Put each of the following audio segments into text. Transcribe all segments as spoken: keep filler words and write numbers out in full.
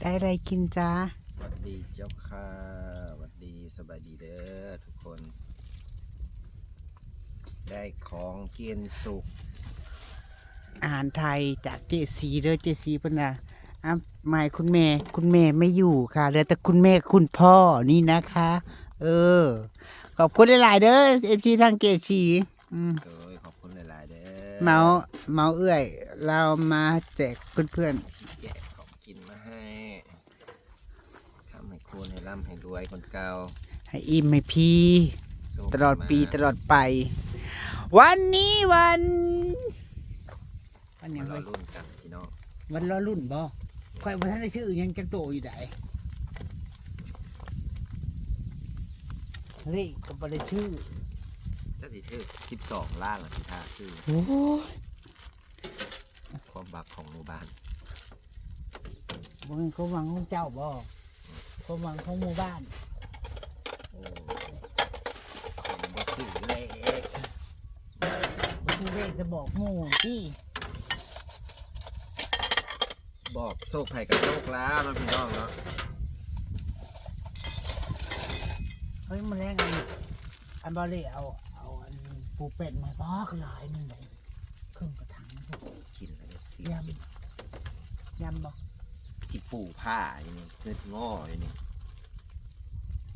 ได้อะไรกินจ๊ะ สวัสดีเจ้าค่ะสวัสดีสบายดีเด้อทุกคน ได้ของกินสุก อาหารไทยจากเจสีเด้อ เจสีเพิ่นน่ะอ่ะมาให้คุณแม่ คุณแม่ไม่อยู่ค่ะเหลือแต่คุณแม่คุณพ่อนี่นะคะ เออ ขอบคุณหลายๆเด้อ เอฟซี ทางเจสีอืม โดยขอบคุณหลายๆเด้อ เมาเมาเอื้อย เรามาแจกเพื่อน แกะของกินมาให้ ทำให้คุณให้ร่ำให้รวยคนเก่า ๆ ให้อิ่มให้พี โชค ตลอดปี มา ตลอดไป วันนี้วัน วันหยัง มารอ เว้ย รุ่นกันพี่น้อง วันรอรุ่นบ่ข่อยบ่ทันได้ชื่อหยังจักโตอยู่ไดเลขก็บ่ได้ชื่อ จะสิถือสิบสองล้านหรือสิท่าคือ โอ้ย ความบักของหมู่บ้าน บ่แม่นความหวังของเจ้าบ่ความหวังของหมู่บ้าน โอ้คนบ่ซื้อเลข บ่ซื้อเลขจะบอกหมู่ติ บอกโชคไผกับโชคลาวเนาะพี่น้องเนาะ เฮ้ยมื้อแลงอัน อันบ่เลยเอา เอาอันปูเป็ดมาบอกหลายหนึงเลยครึ่งกระถาง กินแล้วเนี่ยสิ ยำยำบ่ สิปูผ้าอยู่นี่เงืดงออยู่นี่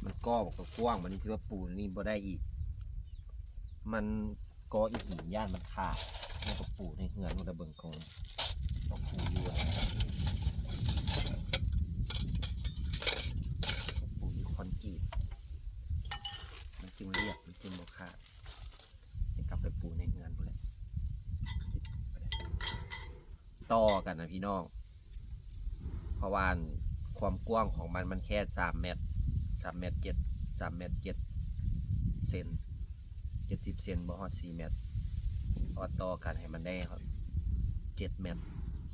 มันก่อบอกกว้างวันนี้สิว่าปูนี่บ่ได้อีก มันก่ออีกหินย่านมันขาดมันก็ปูในเฮือนมันก็เบิ่งของต้องปูอยู่อะปูอยู่คอนกรีตมันจึงเรียบมันจึงบ่ขาดให้กลับไปปูในเฮือนพุ่นแหละ ต่อกันนะพี่น้อง เพราะว่าความกว้างของมันมันแค่สามเมตรสามเมตรเจ็ดสามเมตรเจ็ดเซนเจ็ดสิบเซนบ่ฮอดสี่เมตรเพราะว่าต่อกันให้มันได้เจ็ดเมตร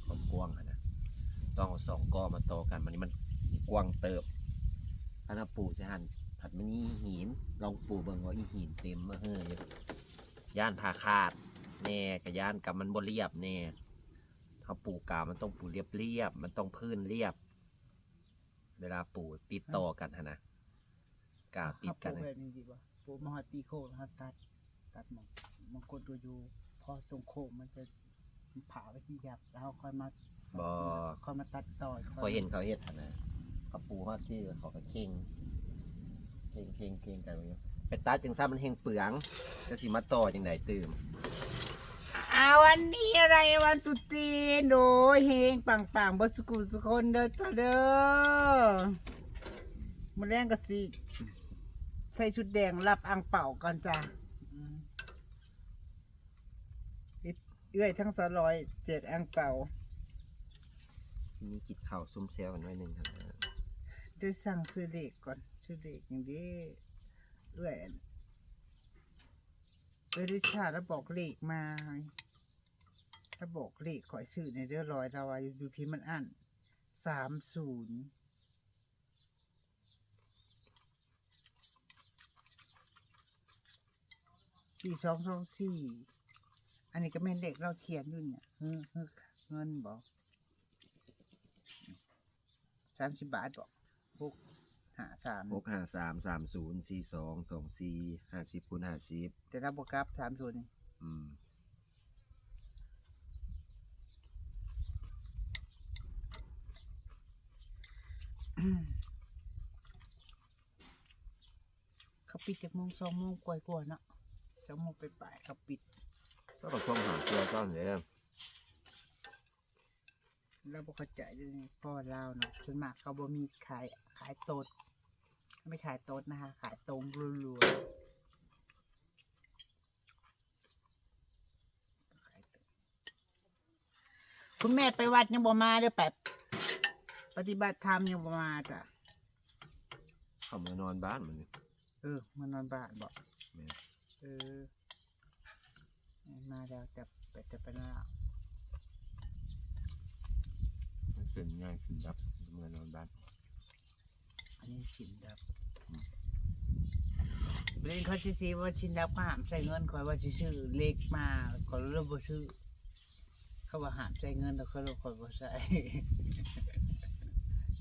ความกว้างหั้นนะต้องเอาสองก้อมาต่อกันมันนี่มันกว้างเติบอันนั้นปูใส่หั่นผัดมันนี่หินลองปูเบิ่งว่าอีหินเต็มมาเฮ้ยย่านพาขาดแน่กับย่านกับมันบ่เรียบแน่ เขาปูกาวมันต้องปูเรียบเรียบมันต้องพื้นเรียบ เวลาปูติดต่อกันหั้นนะกาวติดกัน เฮาปลูก นะ แบบนี้ดีบ่ปลูกมาฮอดตีโค้งแล้วเฮาตัด ตัดหม่องบางคนก็อยู่พอตรงโค้งมันจะผ่าไปที่หยักแล้วเฮาค่อยมา บ่ ค่อยมาตัดต่อค่อย พอเห็นเขาเฮ็ดหั้นนะเขาปูฮอดที่เขาก็เข่งเข่งเข่งเข่งกันอยู่ไปตัดจังซั่นมันแฮงเปลืองจะสิมาต่อจังได๋ตื่ม อ่าวันนี้อะไรวันตรุษจีนโดยเฮงปังปังๆเบิดสุขุสุคนเด้อจ้าเด้อมื้อแลงก็สิใส่ชุดแดงรับอ่างเปาก่อนจ้ะอืมเอื้อยทั้งสาวลอยแจกอ่างเปา มีกินข้าวซุ่มแซวกันหน่อยหนึ่งครับ ได้สั่งซื้อเลขก่อนซื้อเลขอย่างเด้เอื้อยเอื้อยริชาแล้วบอกเลขมาแล้วบอกเลขข่อยซื้อในเด้อลอยเราว่าอยู่พีมันอันสามศูนย์สี่สองสองสี่อันนี้ก็แม่นเลขเราเขียนอยู่เนี่ยเฮ้อเฮ้อเงินบอกสามสิบบาทบอกหกห้าสาม หกห้าสามสามศูนย์สี่สองสองสี่ห้าสิบคูณห้าสิบ แต่เราบวกกลับสามศูนย์นี่ อืม เขาปิดจากโมงสองโมงกว่าๆเนาะสองโมงไปปลายๆเขาปิด ก็ต้องช่วงหาเกลือก่อนเลย เราบ่เข้าใจเด้อนี่พ่อลาวเนาะส่วนมากเขาบ่มีขายขายโตดไม่ขายโตดนะคะ ขายตรงล้วนๆขายตรงคุณแม่ไปวัดยังบ่มาเด้อไปปฏิบัติธรรมยังบ่มาจ้ะ เขามานอนบ้านมันนี่ เออมานอนบ้านบอก แม่ เออมาแล้วจะไปจะไปแล้ว มันเป็นง่ายขึ้นครับมานอนบ้าน อันนี้สินดับเล่นเขาสิซีว่าสินดับก็ห้ามใส่เงินคอยว่าสิซื้อเลขมาก็เริ่มบ่ซื้อเขาว่าห้ามใส่เงินแล้วเขาเลยคอยบ่ใ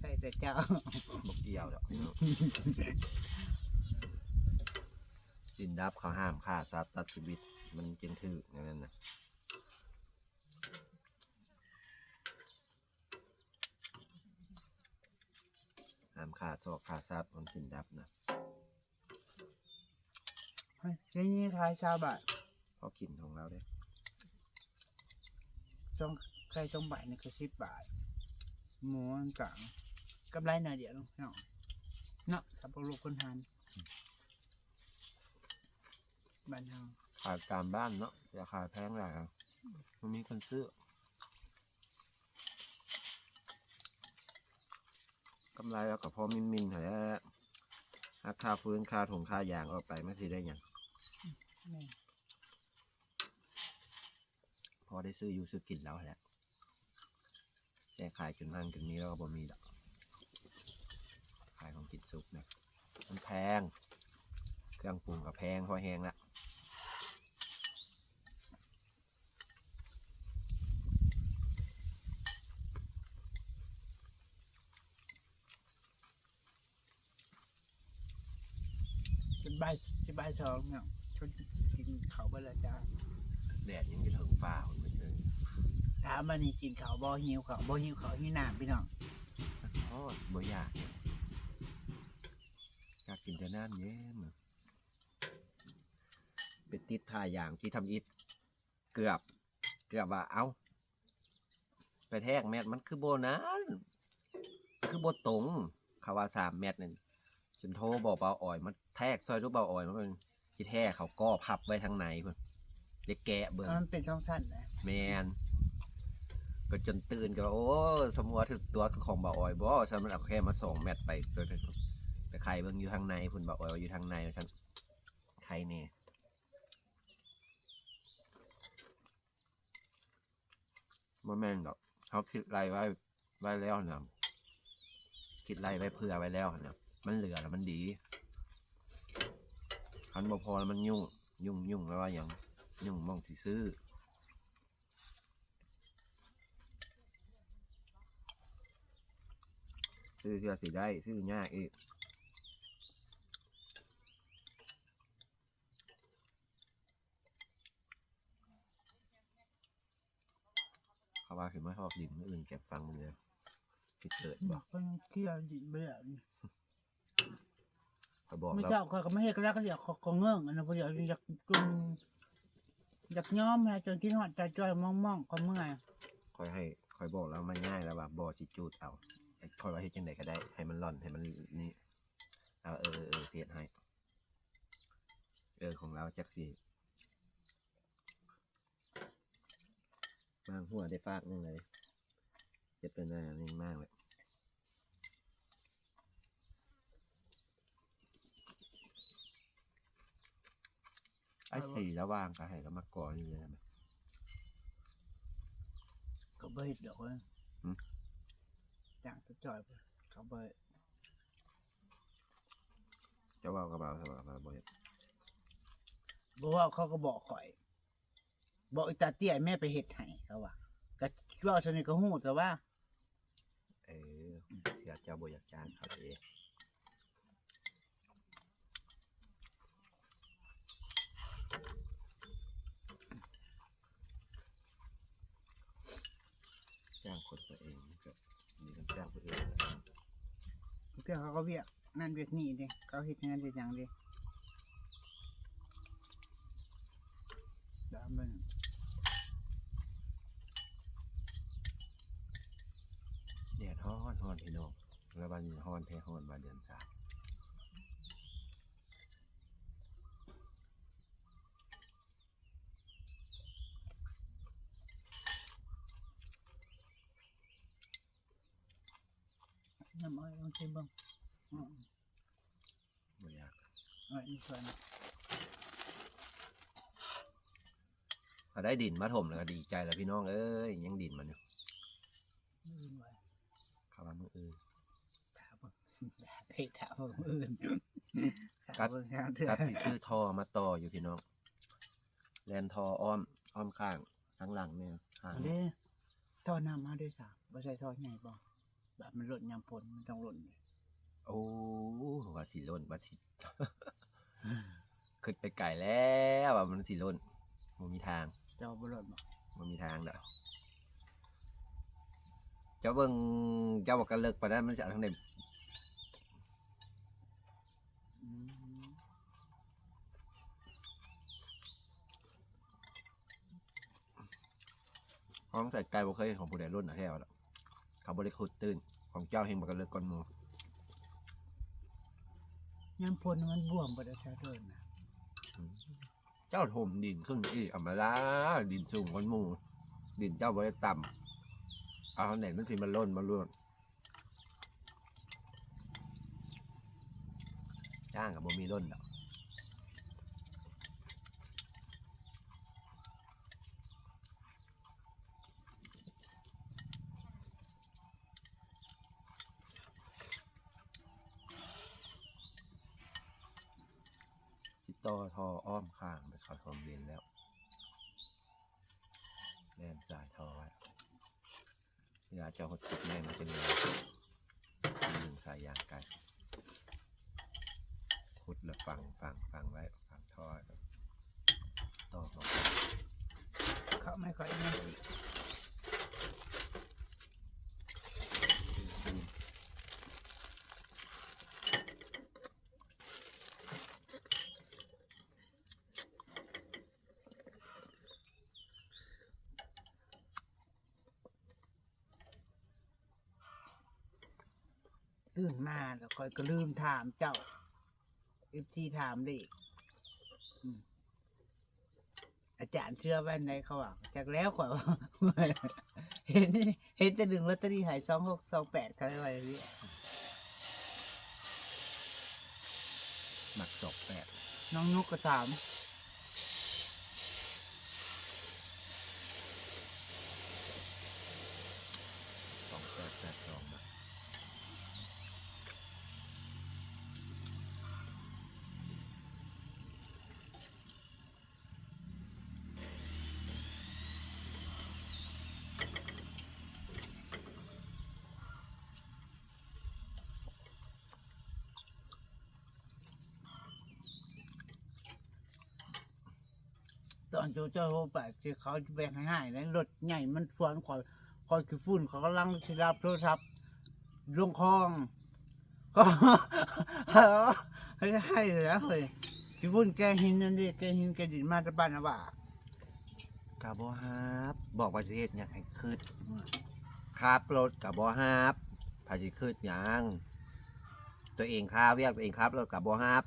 ส่ ใส่แต่เจ้า บ่เกี่ยวดอกพี่น้อง สินดับเขาห้ามฆ่าสัตว์ตัดชีวิต มันจึงถืกอย่างนั้นนะ ห้ามฆ่าซอกฆ่าสัตว์ มันสินดับนะ เฮ้ย เดี๋ยวนี้ขายซาวบาท พอกินของเราเด้ สอง ไข่สองใบนี่ก็สิบบาท หมูอันกลาง กำไรหน่อยเดียวเนาะ เนาะ ถ้าพวกลูกคนหาร บ้านเฮา ขายตามบ้านเนาะ อย่าขายแพงหลายอะ มันมีคนซื้อ กำไรเราก็พอมินๆ หั้นแหละ หักค่าฟืนค่าถงค่ายางออกไป มันสิได้หยัง แม่น พอได้ซื้ออยู่ซื้อกินแล้วแหละ แต่ขายจนหั่นจนมีแล้วก็บ่มีดอก ขายของกินสุกนะ มันแพง เครื่องปรุงก็แพง พอแฮงละ สิบ่าย สิบ่ายสองเนี่ย เขากินข้าวเบิดแล้วจ้า แดดยังอยู่เทิงฟ้า มันเป็นเทิง ถามว่านี่กินข้าวบ่ หิวข้าวบ่ หิวข้าวหิวน้ำพี่น้อง โอ้ย บ่อยากเนี่ย อยากกินแต่น้ำเย็น ไปติดผ้ายางที่ทำอิฐ เกือบ เกือบว่า เอ้า ไปแทกแมตช์มันคือบ่นั้น คือบ่ตรง เขาว่าสามแมตช์นั่น ฉันโทรบอกบ่าวออยมาแทกซอยลูกบ่าวออย มันเป็นที่แท้เขาก็พับไว้ทางในพุ้น ไปแกะเบิ่ง มันเป็นช่องสั้นนะ แม่น ก็จนตื่นก็ว่า โอ้ สมมุติว่าถืกตัวคือของบ่าวออยบ่ ฉันมันเอาแค่มาสองแมตช์ไป ไป ไปไขเบิ่งอยู่ทางในพุ้น บ่าวออยว่าอยู่ทางใน ฉันไขแน่ บ่แม่นดอก เขาคิดไล่ไว้ ไว้แล้วนะ คิดไล่ไว้เผื่อไว้แล้วนะ มันเหลือแล้วมันดี คันบ่พอแล้วมันยุ่ง ยุ่ง ยุ่งแล้วว่าหยัง ยุ่งหม่องสิซื้อ ซื้อเทื่อสิได้ ซื้อยากอีก เขาว่าสิมาทอกดินมื้ออื่น แกฟังมึงเลย คิดเกิดบ่ ก็ยังเคลียร์ดินบ่แล้วนี่ ก็บอก มื้อ แล้ว เช้าข้อยก็มาเฮ็ดกะลาก็เดี๋ยวข้อยก็เงิ้งอันนั้น พอเดี๋ยวอยากจุ่ม อยากย้อมนะ จนคิดฮอดตาจ้อยม่องๆ ข้อยเมื่อย ข้อยให้ ข้อยบอกแล้วมันง่ายแล้วว่าบ่สิจูดเอา ไอ้ข้อยว่าเฮ็ดจั่งใดก็ได้ ให้มันร่อน ให้มันนี่ เอา เออ เออ เออ สิเฮ็ดให้ เออ ของเราจักสิ มางหัวได้ฟากหนึ่งเลย เฮ็ดเป็นอะไรนี่มากเลย ไอ้สีระหว่างก็ให้ก็มาก่อนอยู่เลยนะ ก็บ่เฮ็ดดอกเว้ย หึ จ้างตาจ้อยไป เขาบ่ เจ้าเว้ากับบ่าวเถอะว่าบ่เฮ็ด บ่เว้าเขาก็บอกข้อย บอกอีตาเตี้ยแม่ไปเฮ็ดให้เขาว่า ก็เว้าซั่นนี่ก็ฮู้แต่ว่า เออ เทื่อเจ้าบ่อยากจ้างเขาเด้ จ้างคนตัวเองก็ดีกว่าจ้างคนอื่น เทื่อเขาก็เวียกนั่นเวียกนี่เด้ เขาเฮ็ดงานเฮ็ดหยังเด้ ดามมัน แดดฮ้อนฮ้อนพี่น้อง แล้วบัดนี้ฮ้อนแท้ฮ้อนว่าเดือนสาม น้ำอ้อยลองชิมเบิ่ง อืม บ่อยาก อ้อยอีกส่วน เขาได้ดินมาถมแล้วก็ดีใจแล้วพี่น้องเอ้ย ยังดินมันอยู่ มื้ออื่นไว้ เขาว่ามื้ออื่น ถามเบิ่ง ไปถามเบิ่งมื้ออื่น ถามเบิ่งทางเทื่อ กัดสิซื้อท่อมาต่ออยู่พี่น้อง แล่นท่ออ้อม อ้อมข้าง ข้างหลังเนี่ย ข้าง อันนี้ท่อน้ำมาด้วยสาม บ่ใช่ท่อใหญ่บ่ แบบมันหล่นยามฝนมันต้องหล่นเลย โอ้ ว่าสิหล่น ว่าสิ คิดไปไกลแล้วว่ามันสิหล่น บ่มีทาง เจ้าบ่หล่นบ่ บ่มีทางดอก เจ้าเบิ่ง เจ้าว่าก็เลิกปานนั้น มันสิเอาทางใด อืม ของใส่ไก่บ่เคยเห็นของผู้ใดหล่นนะแท้ว่าล่ะ เขาบ่ได้ขุดตื้น ของเจ้าเห็นมันก็เลิกก่อนหมู่ ยามฝนมันบวมบ่ได้แท้เทินนะ อืม เจ้าถมดินขึ้นอีก เอามาล่า ดินสูงก่อนหมู่ ดินเจ้าบ่ได้ต่ำ เอาอันไหนมันสิมาหล่น มาหล่น จ้างก็บ่มีหล่นดอก สิต่อท่ออ้อมข้างไปเข้าท่อเย็นแล้ว แนมสายท่อไว้ เวลาเจ้าขุดแม่มันจะมี ดึงสายยางไกล ขุดแล้วฝัง ฝัง ฝังไว้ ฝังท่อ ต่อเข้าไป เขาไม่ค่อยนะ ตื่นมาแล้วข้อยก็ลืมถามเจ้า เอฟซี ถามเลข อืม อาจารย์เชื่อว่าไหนเขาว่า จักแล้วข้อยว่า เห็น เห็นแต่ดึงลอตเตอรี่ให้ สองหก สองแปด เขาเลยว่าอย่างนี้ มัก สองแปด น้องนุกก็ถาม สองแปดแปดสอง นะ ตอนเจ้าโทรไปที่เขาจะไปให้ในรถใหญ่มันสวนข้อย ข้อยขี้ฝุ่น เขากำลังสิรับโทรศัพท์ลงคลอง ก็ ให้ให้แล้วเฮ้ย ขี้ฝุ่นแกหินนั่นดิ แกหินแกดินมาแต่บ้านนะว่า ก็บ่ฮับ บอกว่าสิเฮ็ดหยังให้คิด อืม ขับรถก็บ่ฮับ ไผสิคิดหยัง ตัวเองคาเวียก ตัวเองขับรถก็บ่ฮับ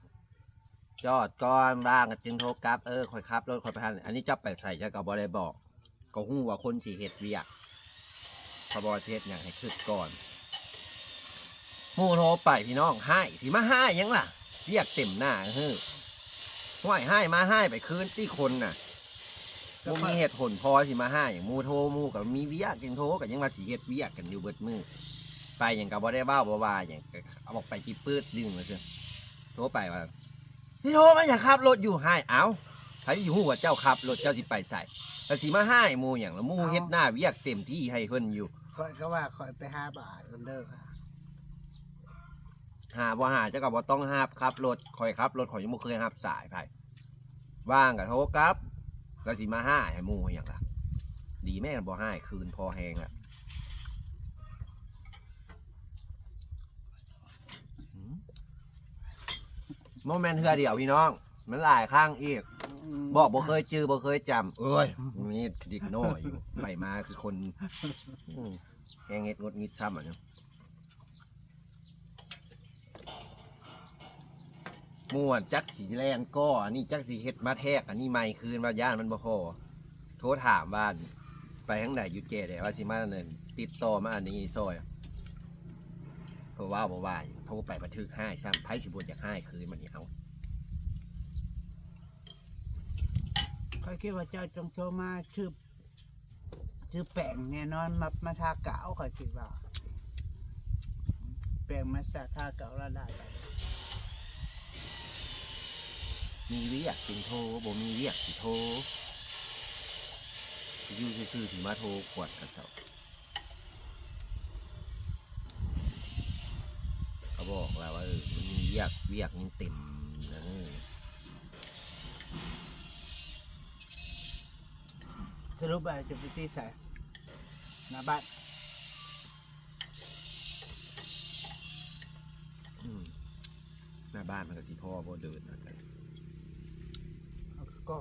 จอดก่อน ว่างก็จึงโทรกลับ เออ ข้อยขับรถข้อยไปหั้น อันนี้เจ้าไปไสเจ้าก็บ่ได้บอก ก็ฮู้ว่าคนสิเฮ็ดเวียก เขาบอกว่าสิเฮ็ดหยังให้คิดก่อน หมู่โทรไปพี่น้อง ฮ้าย สิมาฮ้ายหยังล่ะ เวียกเต็มหน้า เฮ้อ ฮ้าย ฮ้ายมาฮ้ายไปคืนติคนน่ะ บ่มีเหตุผลพอสิมาฮ้ายหยัง หมู่โทร หมู่ก็มีเวียก จึงโทร ก็ยังว่าสิเฮ็ดเวียกกันอยู่เบิดมื้อ ไปหยังก็บ่ได้เว้าบ่ว่าหยัง ก็เอาออกไปจิปืดดึงว่าซั่น โทรไปว่า พี่โทรมาหยังขับรถอยู่ ฮ้าย เอ้า ไผสิฮู้ว่าเจ้าขับรถ เจ้าสิไปไส แล้วสิมาฮ้ายหมู่หยัง แล้วหมู่ เอ้า เฮ็ดหน้าเวียกเต็มที่ให้เพิ่นอยู่ ข้อยก็ว่าข้อยไปหาบาทกันเด้อค่ะ หาบ่หาเจ้าก็บ่ต้องฮับ ขับรถ ข้อยขับรถ ข้อยยังบ่เคยฮับสายไผ ว่างก็โทรกลับ แล้วสิมาฮ้ายให้หมู่หยังล่ะ ดีแม่นบ่ฮ้ายคืนพอแฮงล่ะ อืม บ่แม่นเทื่อเดียวพี่น้อง มันหลายครั้งอีก อืม บอกบ่เคยจื่อบ่เคยจำ เอ้ย มีเด็กน้อยอยู่ ไปมาคือคน อืม แฮงเฮ็ดหงุดหงิดซ้ำอะเนาะ ม่วนจักสิแล่นก่อ อันนี้จักสิเฮ็ดมาแทก อันนี้ใหม่คืนว่าย้านมันบ่พอ โทรถามว่าไปทางใดอยู่แจ้ใด ว่าสิมานั่น ติดต่อมาอันนี้ซอย เพราะว่าบ่ว่าหยัง โทรไปบันทึกฮ้ายซ้ำ ไผสิบ่อยากฮ้ายคืนบัดนี้ เอ้า ข้อยคิดว่าเจ้าจงโทรมาชื่อ ชื่อแป้งแน่นอน มา มาทากาว ข้อยคิดว่า แป้งมาสาทากาวละลายไป มีเวียกจึงโทร บ่มีเวียกสิโทร อยู่ซื่อๆ สิมาโทรกวนเขาเจ้า แต่ว่าเออมันมีเวียกเวียกยังเต็มเลย สรุปว่าจะไปที่ใส่หน้าบ้าน อืมหน้าบ้านมันก็สิพ่อบ่เดินนะ ก็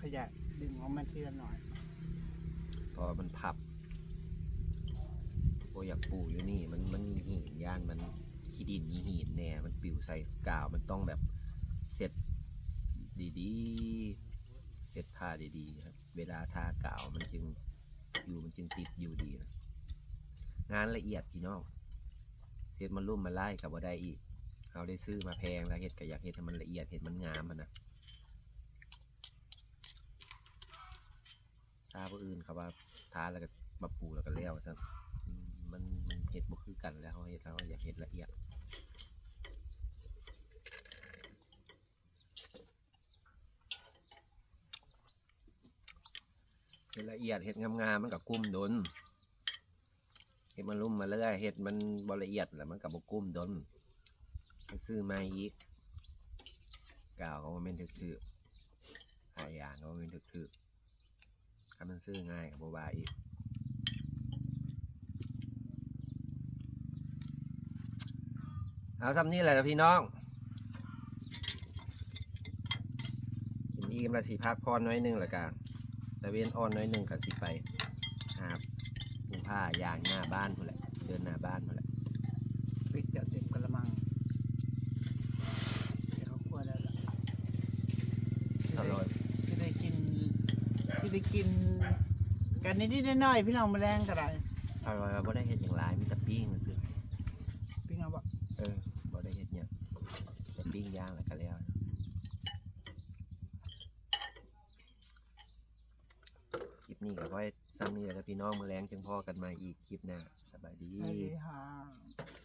ขยะดึงออกมาทีละหน่อย เพราะว่ามันพับบ่อยากปลูกอยู่นี่ มันมันมีหินย่านมันขี้ดินมีหินแน่มันปิวใส่กาวมันต้องแบบเช็ดดีๆเช็ดผ้าดีๆครับ เวลาทากาวมันจึงอยู่มันจึงติดอยู่ดีนะงานละเอียดพี่น้องเช็ดมันลุ่มมาไล่กับบ่ได้อีกเอาได้ซื้อมาแพงแล้วเฮ็ดก็อยากเฮ็ดให้มันละเอียดเฮ็ดมันงามอะนะ ถ้าผู้อื่นเขาว่าท้าแล้วก็มาปูแล้วก็แล้วซะอืมมันมันเฮ็ดบ่คือกันแล้วเขาเฮ็ดเขาอยากเฮ็ดละเอียด เฮ็ดละเอียดเฮ็ดงามๆมันก็กุ้มดนเฮ็ดมันลุ่มมาเรื่อยเฮ็ดมันบ่ละเอียดแล้วมันก็บ่กุ้มดนไปซื้อใหม่อีกกาวก็บ่แม่นถืกๆผ้ายางก็บ่แม่นถืกๆ ถ้ามันซื้อง่ายก็บ่ว่าอีก เอาซ้ำนี่แหละนะพี่น้อง กินอิ่มแล้วสิพักผ่อนหน้อยหนึ่งแล้วก็ตะเวนอ่อนหน้อยหนึ่งก็สิไปหาปูผ้ายางหน้าบ้านพู้นแหละ เดินหน้าบ้านพู้นแหละ ปิดเดี๋ยวเต็มกระมังเดี๋ยวเขากลัวแล้วล่ะ อร่อย จะได้กินจะได้กิน กันนิดๆหน่อยๆพี่น้องมาแรงก็ได้ อร่อยว่าบ่ได้เฮ็ดหยังหลายมีแต่ปิ้งซื่อ ปิ้งเอาบ่ เออบ่ได้เฮ็ดหยังแต่ปิ้งย่างแล้วก็แล้วคลิปนี้ก็พอซ้ำนี่แหละพี่น้องมื้อแลงจึงพ้อกันใหม่อีกคลิปหน้าสบายดี สวัสดีค่ะ